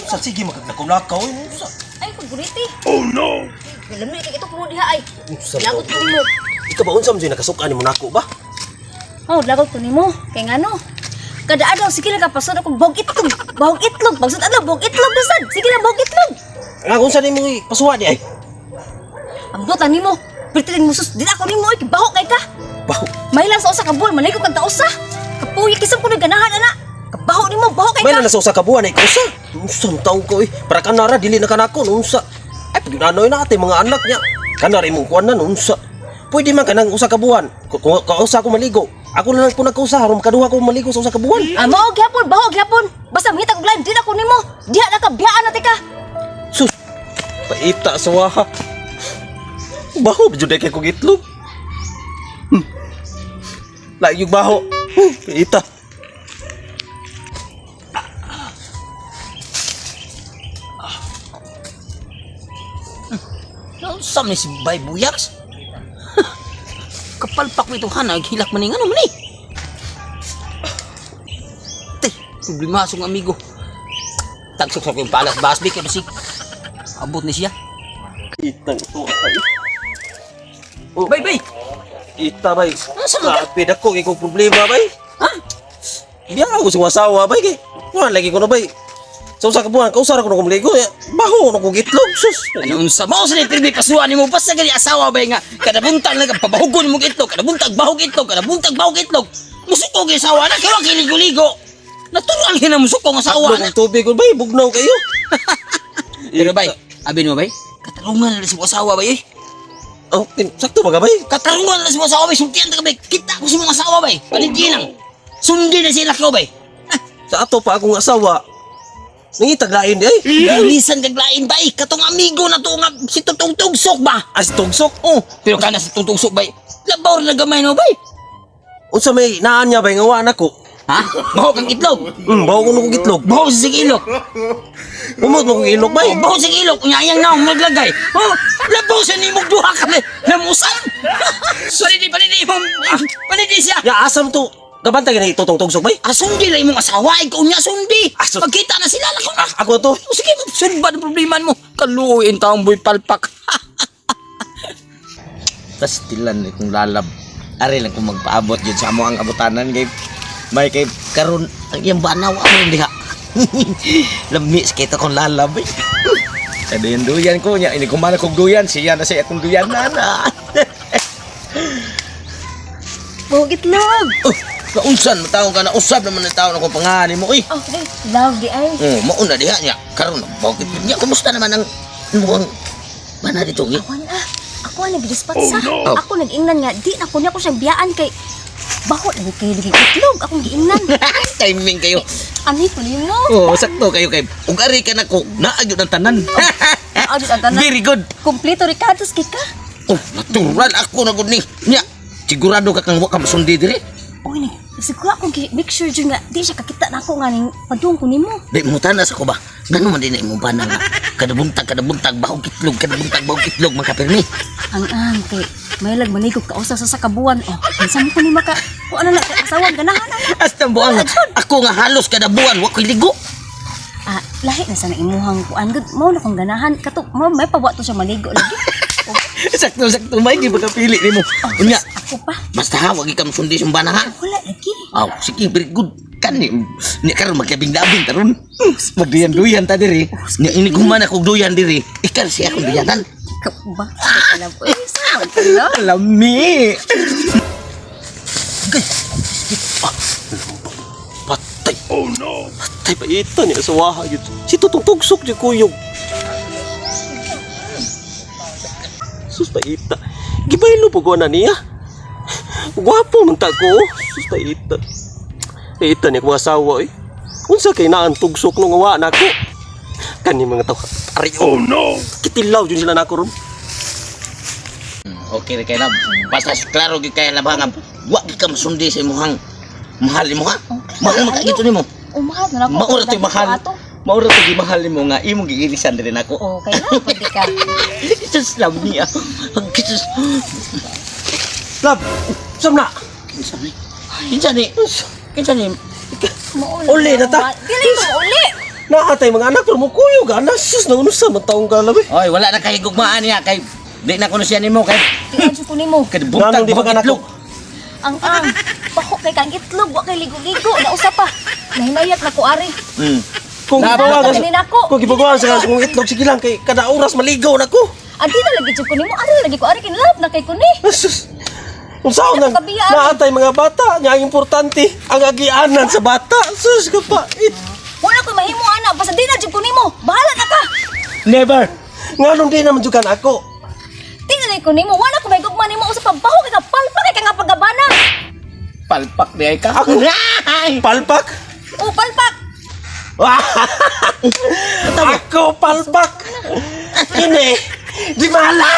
Sa sige magkaglakaw-lakaw. Unsa? Ay, paguriti. Oh no. Lami kay ito mo diha ay. Unsa? Lagot ko nimo. Ikaw ba unsa man jud nakasukan nimo nako ba? Oh, lagot ko nimo. Kay ngano? Kada adlaw sige lang ka pasod akong bog itlog. Bog itlog, pagsud adlaw bog itlog na sad. Sige lang bog itlog. Nga unsa nimo pasuwa di ay? Ambot lang nimo. Perti mo sus, di na ako nimo oy, baho kay ka. Baho. May lang sa usa ka buwan, manay ko kag kausa. Kapuya kisam ko naganahan ana. Kabaho nimo, baho kay May ka. na nasa usa ka buwan ay kausa. Unsa man taong ko eh. Para kanara dili na kanako unsa. Ay pag na ate mga anak niya. Kanara imong kuan na unsa. Pwede man kanang usa ka buwan. Kausa ko maligo. Ako na lang po nagkausa aron makaduha ko maligo sa usa ka buwan. Ah, mao gyapon, baho gyapon. Basta mangita kog lain, di na ko nimo. Diha na ka, biyaan na tika. Sus. Paita sa waha. Baho jud kay kog itlog. Lagi yung baho. Paita. Naunsa man ni si Bay Buyaks? Kapalpak mo itong hanag, hilak man ni ano man eh. Tay, problema sa amigo. Tagsok sa kong palas basbi kay basig. Abot ni siya. Itang to ay. Oh, Bay, bay! Ita bay. Asa man ka? Grabe dako kay kong problema bay. Ha? Biya ako sa asawa bay kay. Kuan lagi ko na bay. Sa usa ka buwan kausa ra ko na maligo. Baho na kog itlog sus. Ano unsa mao sa ni pirmi pasuan nimo basta gani asawa bay nga kada buntag lang pabahugon mo itlog, kada buntag bahog itlog, kada buntag bahog itlog. Musuko gyud asawa na kay wa kay ligo-ligo. Natural gyud na musuko ang asawa Asawa na. kog tubig ko bay bugnaw kayo. Pero bay, abi mo bay, katarungan na sa asawa bay eh. Oh, sakto ba ka bay? Katarungan na sa asawa bay, sultian ta ka bay. Kita ko sa mga asawa bay. Paligid lang. Sundi na sila ko bay. Sa ato pa akong asawa. Nangitag lain di ay. Ilisan kag lain bay, katong amigo na to nga si Tutong Tugsok ba? As tugsok. Oh, pero kana si Tutong Tugsok bay. Labaw na gamay no bay. Unsa may naan niya bay nga wa nako. Ha? Baho kang itlog. Baho ko kog itlog. Baho sa sig ilok. Umot mo kog ilok bay. Oh, baho sa ilok. Unya iyang naong maglagay. Oh, labaw sa nimog duha ka ni namusan. Palidi, palidi, imong, palidi siya. Ya asam to. Gabantay gani tutong tugsok bay. Ah, sundi lang imong asawa, ikaw niya sundi. Ah, sus- Pagkita na sila, lakaw na. Ako to. O, sige, sundba ng problema mo. Kaluoy ang taong boy palpak. Tas tilan ni kung lalab. Ari lang kung magpaabot yun sa amo ang abutanan kay may kay karon ang iyang banaw amo diha. Lami sa kita kong lalab. Eh. Sa duyan duyan ko niya ini kumana kog duyan siya na siya akong duyan nana. Bog itlog. Oh, kaunsan mataon ka na usab naman ang taon akong pangani mo oy. Oh, di, love di ay. Oh, mauna diha niya karon bakit niya kumusta naman ang mukhang bana dito gi? Awan ah. Ako ang nagdispatsa. Oh, no. Ako nag-ingnan nga di na ko niya ko siyang biyaan kay baho lagi kay lagi itlog akong giingnan. Timing kayo. Ani ko nimo. Oh, sakto kayo kay ug ari ka nako naa gyud ang tanan. Naa gyud ang tanan. Very good. Kompleto Ricardo's kay ka. Oh, natural ako na gud ni. Nya, sigurado ka kang wa ka masundi diri. Uy ni, siguro akong make sure jud nga di siya kakita na ako nga ning padung ko nimo. Di mo tanas ako ba? Ngano man din na imong bana nga. Kada buntag bahog itlog, kada buntag bahog itlog man kapirmi. Ang ang kay may lag maligog ka usa sa kabuan. Oh, kinsa mo ko ni maka kuan na na asawa ganahan ana. Hasta buang ako nga halos kada buwan wa koy ligo. Ah, lahi na sana imuhang kuan gud mo na kong ganahan kato mo may pawa to siya maligo lagi. Oh, Sakto sakto may di ba kapili nimo. oh, Unya, ako pa. basta ha wag ka masundi sa bana ha. Wala lagi. Aw, sige, very good. Kani, ni karon magkabing-labing taron. Magduyan-duyan ta diri. Nya ini guman akong duyan diri. Ikaw siya akong duyanan. Ka ba? Alam ko. Eh, sa man Lami. Patay. Oh no. Patay pa ito niya sa waha yun. Si tutong tugsok di kuyog. Sus paita. Gibaylo po ko na niya. Gwapo man ta ko. Sus paita. Paita niya kong asawa eh. Unsa kay naan tugsok nung wa nako. Kani mga tao. Ari oh no. Kitilaw jud sila nako ron. Okay ra kay lab. Basta klaro gyud kay lab nga wa gyud ka masundi sa imong mahal nimo ha. Mahal man kay nimo. Oh, mahal na ako. Maura to mahal. Ato. Maura to gimahal nimo nga imong giirisan diri nako. Oh, kay na pwede ka. Jesus lami ah. Jesus. Lab, sam na. Kinsa ni? Kinsa ni? Kinsa ni? Mauli. Uli na ta. Dili mo uli. Naatay mga anak pero mukuyog ana, sus na unusa man taong kalabi. Oy, wala na kay gugmaan niya kay di na kuno siya nimo kay Di na jud ko nimo. kada buntag Nganong di ba bahog ka nako? itlog. Ang ang baho kay kang itlog, wa kay ligo-ligo, nausa pa. Nahimayak na ko ari. Kung Labi gibawagan na nako. kung gibawagan sa kung itlog, sige lang kay kada oras maligaw na ko. Adi na lagi jud ko nimo, ari lagi ko ari kinlove na kay ko ni. Sus. Unsaon nang Kabiyaan. naatay mga bata nga ang importante ang agianan sa bata. Sus kapait. Wala ko mahimo ana, basta di na jud ko nimo. Bahala na ka. Never. Nganong di naman jukan ako. Di na lagi ko nimo, wala ko may gugma nimo usa pa baho kay ka palpak kay ka nga pagabana. Palpak di ay ka. Ako palpak. O palpak. Ako palpak. Ini di mala.